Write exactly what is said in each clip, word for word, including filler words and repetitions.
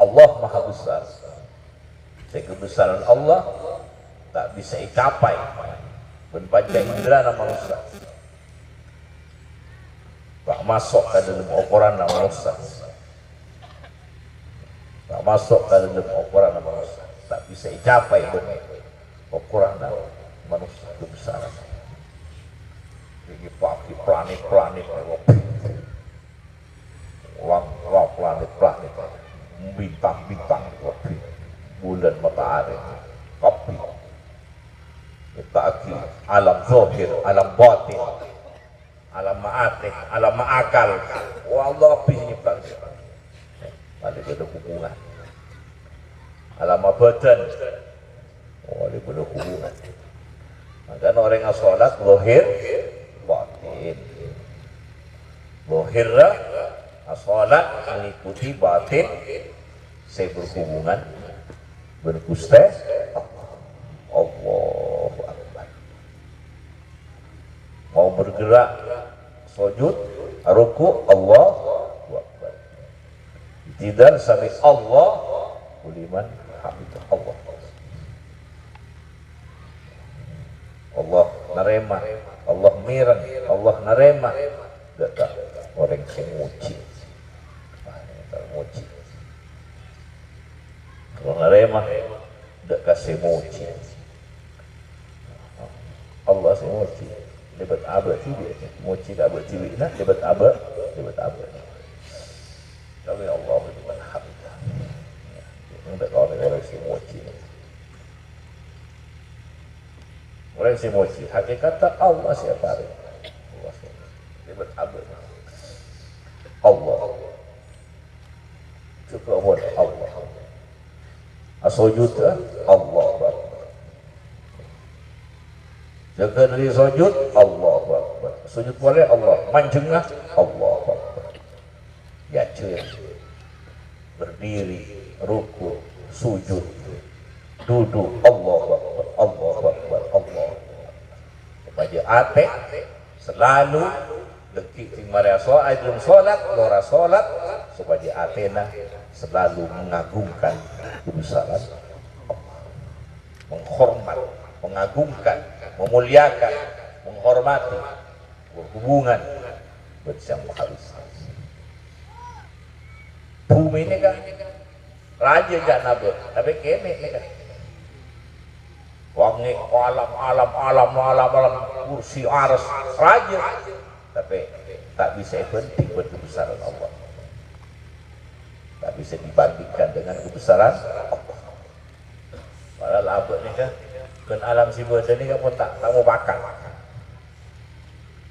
Allah maha besar. Sè kabessaran Allah ta' bisa ècapai bân panca indrana manossa. Ta' maso' ka dâlem okoranna manossa. Ta' maso' ka dâlem okoranna manossa. Ta' bisa ècapai bân okoranna manossa kabessaran. Ènggi paghi' planet-planet, ulang, ulang planet-planet, bintang-bintang, bulan, matahari, kabbhi. Èbâghi alam zahir, alam batin, alam ma'atih, alam ma'akal. Wah, Allah kabbhi sè nyèbâ. Padâ bâdâ hubungan. Alam badan. Oh, ini bâdâ hubungan. Mangkana orèng asholat zahir, batin. Zahirra asholat mengikuti batin sè berhubungan bân Ghustè Allah. Allahu Akbar. Mau bergerak, sujud, ruku', Allahu Akbar. I'tidal, sami Allahu liman hamidah. Allah. Allah narèma, Allah mèreng, Allah narèma. Dâ' ka orèng sè mojhi. Ah, sè mojhi. Allah narèma, dâ' ka sè mojhi. Allah sè mojhi. Lèbât abâ' dhibi'. Mojhi ka abâ' dhibi'na, lèbât abâ', lèbât abâ'na. Sami Allahu liman hamidah. Dâ' ka orèng sè mojhi. Orèng sè mojhi, hakèkatta Allah sè aparèng. Allah sè mojhi. Lèbât abâ'. Allah. Cukup buat Allah. Asojud, Allahu Akbar. Jâgâ dâri sojud, Allahu Akbar. Sojud polè, Allah. Manjhengnga, Allahu Akbar. Yajhur. Berdiri, ruku', sujud, duduk, Allahu Akbar, Allahu Akbar, Allahu Akbar. Sopajâ atè selalu dâgghi' sè marè aso-, ajâ sholat, lora sholat, sopajâ atèna selalu mengagungkan kebesaran Allah. Menghormat, mengagungkan, memuliakan, menghormati, berhubungan bân Sè Maha Esa. Bhumè nèka rajâ ca'na bâ', tapè kènè' nèka. Langngè', alam, alam, alam, alam, alam, kursi, arsy, rajâ. Tapè ta' bisa èbhânḍhing bân kebesaran Allah. Ta' bisa dibandingkan dengan kebesaran Allah. Padahal abâ' nèka, bân alam sè bâḍâ nèka pon ta', ta' mopakat.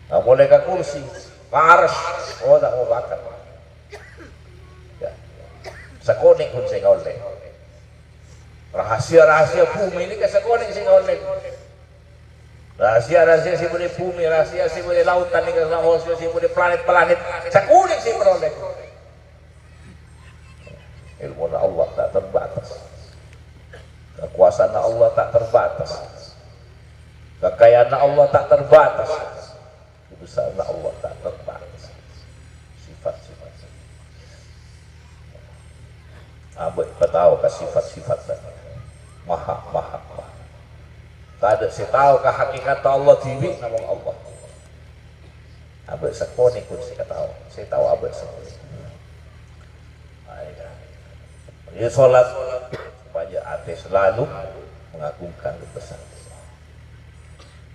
Nah, polè ka kursi, ka arsy, oh, ta' mopakat. Ya. Sakonè' pon sè èkaollè. Rahasia-rahasia bhumè nèka sakonè' sè èkaollè. Rahasia-rahasia sè bâḍâ è bhumè, rahasia sè bâḍâ è laotan nèka, rahasia sè bâḍâ è planet-planet, sakonè' sè èkaollè. Ilmuna Allah ta' terbatas. Kakowasaanna Allah ta' terbatas. Kakayaanna Allah ta' terbatas. Kebesaranna Allah ta' terbatas. Sifat-sifat. Abâ' patao ka sifat-sifat maha, maha, maha. Tadâ' sè tao ka hakèkatta Allah dhibi', namong Allah. Abâ' sakonè' pon sè katao, sè tao abâ' sakonè'. Ayo. Jadi sholat supaya atè selalu mengagungkan kebesaran.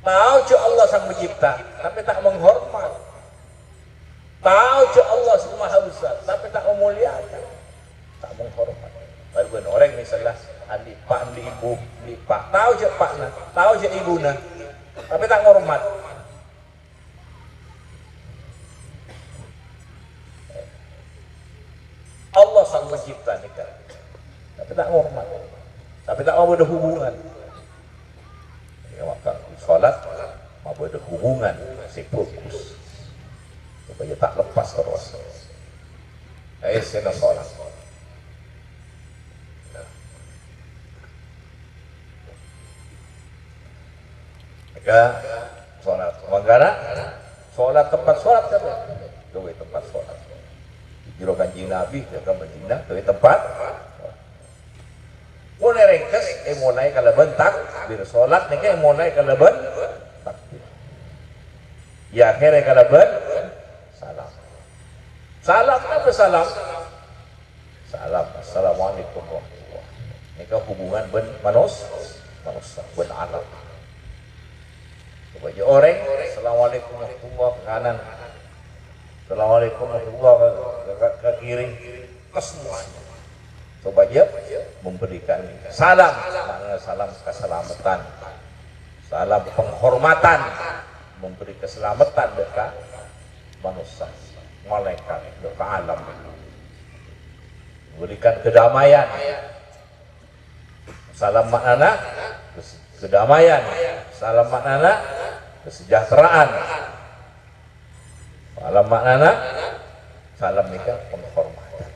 Tao jâ' Allah Sang Pencipta, tapè ta' menghormat. Tao jâ' Allah Sè Maha Besar, tapè ta' mamoljakan, ta' menghormat. Bâḍâ bân orèng, misalla, anḍi' eppa', anḍi' ebhu, anḍi' eppa'. Tao jâ' eppa'na, tao jâ' ebhuna, tapè ta' ngormat. Allah Sang Pencipta nèka, tapè ta' ngormat, tapè ta' mabâḍâ hubungan. Ya, maka sholat mabâḍâ hubungan sè bhâghus, supaya ta' lepas terros. Èssèna sholat. Maka sholat. Mangkana sholat, tempat sholat kan? Ghâbây tempat sholat. Jârèya Kanjeng Nabi, ya kan, Madinah, ghâbây tempat Mon ringkes, èmolaè kalabân takbir. Salat nèka èmolaè kalabân takbir. Èakhèrè kalabân salam. Salam, napa salam? Salam, "Assalamualaikum warahmatullah." Nèka hubungan bân manos-, manossa, bân alam. Coba jâ' orèng, "Assalamualaikum warahmatullah," ke kanan. "Assalamualaikum warahmatullah," ke, ke, ke kiri. Ke semuanya. Coba jâ' memberikan salam, makna salam keselamatan. Salam penghormatan, memberi keselamatan dâ' ka manossa, malaikat, dâ' ka alam. Memberikan kedamaian. Salam maknana kes-, kedamaian. Salam maknana kesejahteraan. Salam maknana, salam nèka penghormatan.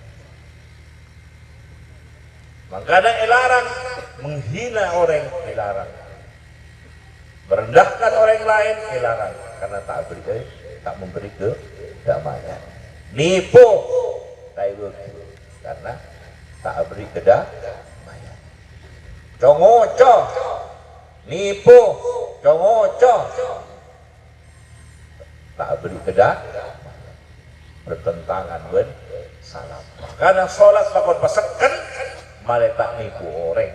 Mangkana èlarang menghina orèng, èlarang. Merendahkan orang lain, èlarang. Karena ta' beri, ta' memberi kedamaian. Nipo, ta' èbâgi. Karena ta' beri kedamaian. Co-ngoco, nipo, co-ngoco. Ta' beri kedamaian. Bertentangan bân salam. Mangkana salat pakon pasekken, malè ta' nipo orèng.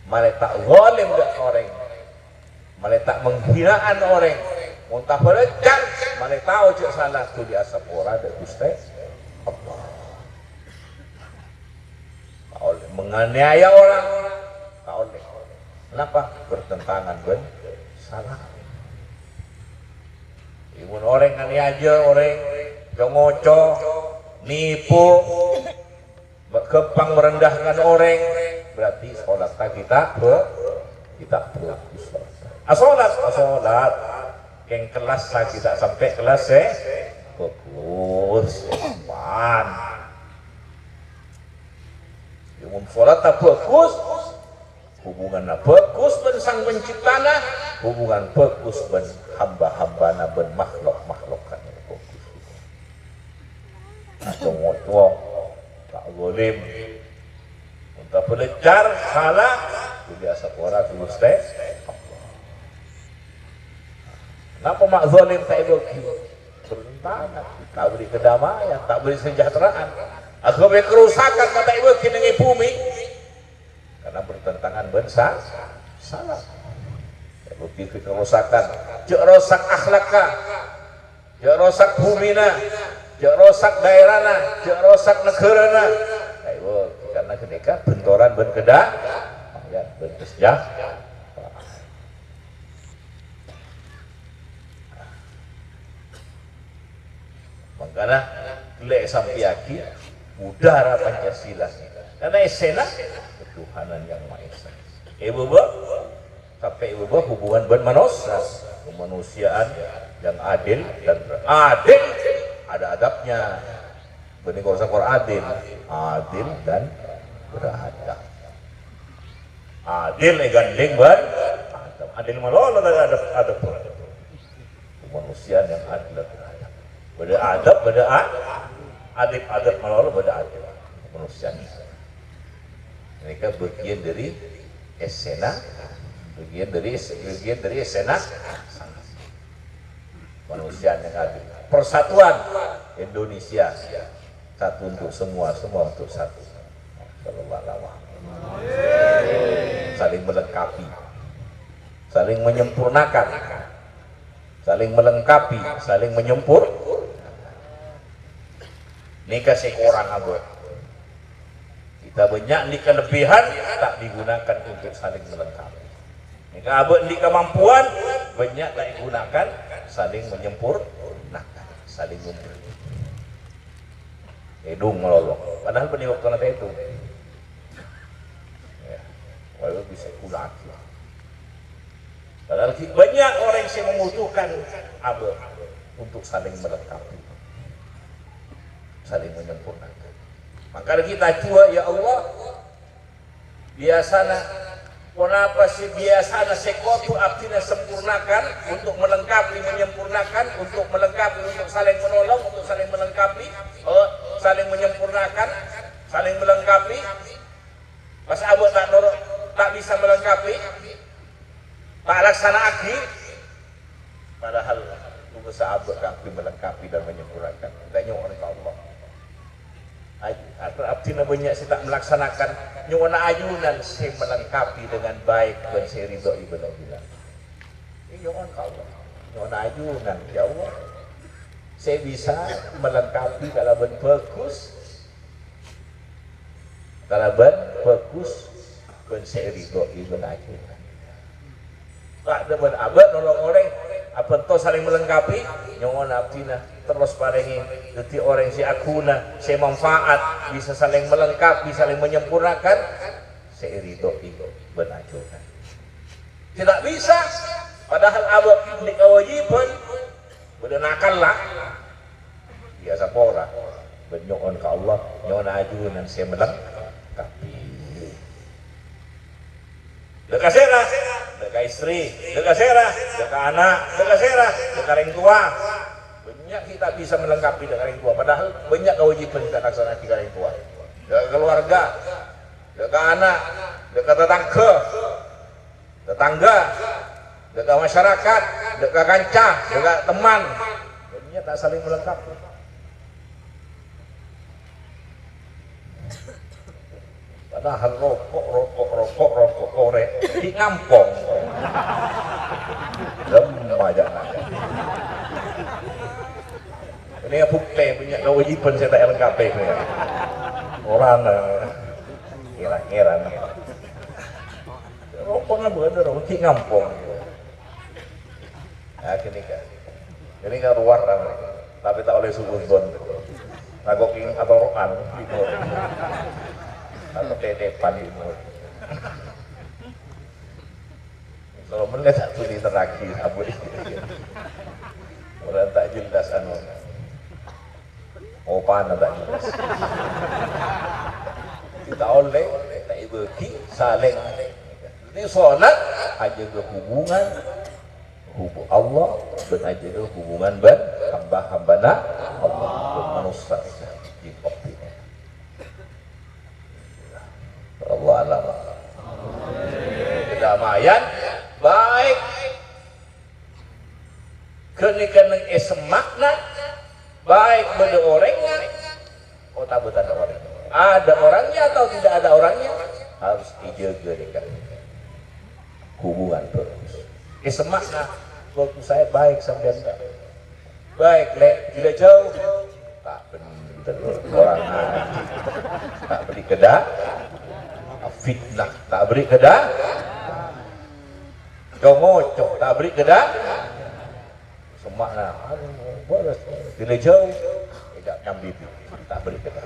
Malè ta' zalim dâ' orèng. Malè ta' menghinaan orèng. Mon ta' bâlâccar, malè tao jâ' salat duli asapora dâ' Ghustè Allah. Ta' ollè menganiaya orang, ta' ollè. Kenapa? Bertentangan bân salam. Mon orèng nganiaya orèng, co-ngoco, nipo, ghâmpang merendahkan orèng, berarti salat kita bâ-, kita bâgus salat. Asolat, asolat. Kèng kelas kita sampè' kelas sè bâgus, man. Yâ, mon salat ta' bâgus, hubunganna bâgus bân Sang Penciptana, hubungan bâgus bân hamba-hambana, bân makhluk-makhlukna bâgus. Aco-ngoco, ta' zalim. Mon ta' bâlâccar, sala, duli asapora Ghustè Allah. Napa ma' zalim ta' èbâgi? Bertentangan. Ta' beri kedamaian, ta' beri kesejahteraan. Aghâbây kerusakan ma' ta' èbâgi neng è bhumè. Karena bertentangan bân sa-, salam. Ta' beri kerusakan. Jâ' rosak akhlakka. Jâ' rosak bhumina. Jâ' rosak daerana. Jâ' rosak naghârâna. Ayo, karena ghânèka bentoran bân kedamaian, bân kesejahteraan. Mangkana, ghellâ' èsampèyaghi budhara Pancasila. Karena èssèna ketuhanan Yang Maha Esa. È bâbâ, sampè' è bâbâ hubungan bân manossa. Kemanusiaan yang adil dan ber-, adil, ada adabnya. Bânnè kor-sakor adil, adil dan beradab. Adil èghândhèng bân adab. Adil malolo tadâ' adab, adab. Kemanusiaan yang adil dan beradab. Bâdâ adab, bâdâ a-, adil, adab malolo, bâdâ adil. Kemanusiaan. Mereka bagian dari èssèna, bagian dari, bagian dari èssèna. Kemanusiaan yang adil. Persatuan Indonesia. Satu untuk semua, semua untuk satu. Sallallahu alaihi wasallam. Saling melengkapi. Saling menyempurnakan. Saling melengkapi, saling menyempur-, nèka sè korang abâ'. Kita bânnya' andi' kalebbihan, ta' digunakan untuk saling melengkapi. Nèka abâ' andi' kamampuan, bânnya' ta' ègunakan, saling menyempurnakan, saling memberi. Èdung malolo. Padahal bânnè bâktona ta' èdung. Ya. Padahal bisa ègunakan. Padahal ghi' bânnya' orèng sè membutuhkan abâ' untuk saling melengkapi, saling menyempurnakan. Mangkana ghi' ta' ajuwâ, "Ya Allah, biyasana, ponapa sè biyasana sè kodhu abdhina sempurnakan untuk melengkapi, menyempurnakan, untuk melengkapi, untuk saling menolong, untuk saling melengkapi, eh, saling menyempurnakan, saling melengkapi?" Pas abâ' ta' noro', ta' bisa melengkapi, ta' laksana'aghi, padahal mongghâ abâ' kabbhi melengkapi dan menyempurnakan. Èngghi nyo'on ka Allah. Aj-, abdhina bânnya' sè ta' melaksanakan, nyo'ona ajunan sè melengkapi dengan baik bân sè èridhoi bân ajunan. Nyo'on ka Allah. Nyo'ona ajunan, ya Allah. Sè bisa melengkapi kalabân bhâghus. Kalabân bhâghus bân sè èridhoi bân ajunan. Ka'dhimma abâ' nolong orèng, abhânto salèng melengkapi, nyo'on abdhina terros parèngè dhâddhi orèng sè aghuna, sè manfaat, bisa salèng melengkapi, salèng menyempurnakan, sè èridhoi bân ajunan. Sè ta' bisa, padahal abâ' andi' kawâjibhân, bâdâ nakalla. Iyâ, sapora. Bân nyo'on ka Allah, nyo'ona ajunan sè melengkapi. Dâ' ka sèra, dâ' ka istri, dâ' ka sèra, dâ' ka ana', dâ' ka sèra, dâ' ka rèng towa. Bânnya' sè ta' bisa melengkapi dâ' ka rèng towa, padahal bânnya' kawâjibhân sè ta' laksana'aghi ka rèng towa. Dâ' ka kaluwarga, dâ' ka ana', dâ' ka tatangghâ. Tatangghâ, dâ' ka masyarakat, dâ' ka kanca, dâ' ka teman. Bânnya' ta' salèng melengkapi. Padahal roko', roko', roko', roko' korè', ghi' ngampong. Lem aja. Ini bukti bânnya' kawâjibhân sè ta' èlengkapi. Orèng, eh, ngira-ngira. Roko'na bâdâ, roko' ghi' ngampong. Nah, ghânèka. Ghânèka rowa, tapè ta' ollè su'udzon. Tako' kèng atoro'an, bingung. Atau tetepan, bingung. Kalau meneh tak tuli teragi, abu. Orang tak jelas anu. Opana ta' jelas. Ta' ollè, ta' èbâghi, salèng. Ini sholat, ajâgâ hubungan, hubu Allah, bân ajâgâ hubungan bân hamba-hambana Allah, bân manossa. Wallahu a'lam. Kedamaian, baik. Ghânèka neng è semma'na, baik bâdâ orèngnga otabâ tadâ' orèng. Ada orangnya atau tidak ada orangnya, harus dijaga nèka. Hubungan bagus. È semma'na, bagus saya baik sampèyan, Pak. Baik, Lè', bila jauh, ta' bhendher, korang ajhi. Ta' bâri' kèdâ', fitnah, ta' bâri' kèdâ'. Co-ngoco, ta' bâri' kèdâ'. Semma'na, anu, bârâs, bilâ jhâu, èdâ' nyambidi, ta' bâri' kèdâ'.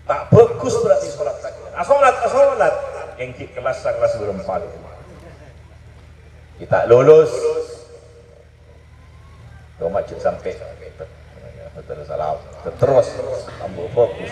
Ta' bhâghus berarti sholat lagi. Asolat, asolat. Èngghi kellas-kellas bârâmpa. Kita lulus. Coma jhâ' sampè' terros salah. Terros ambu fokus.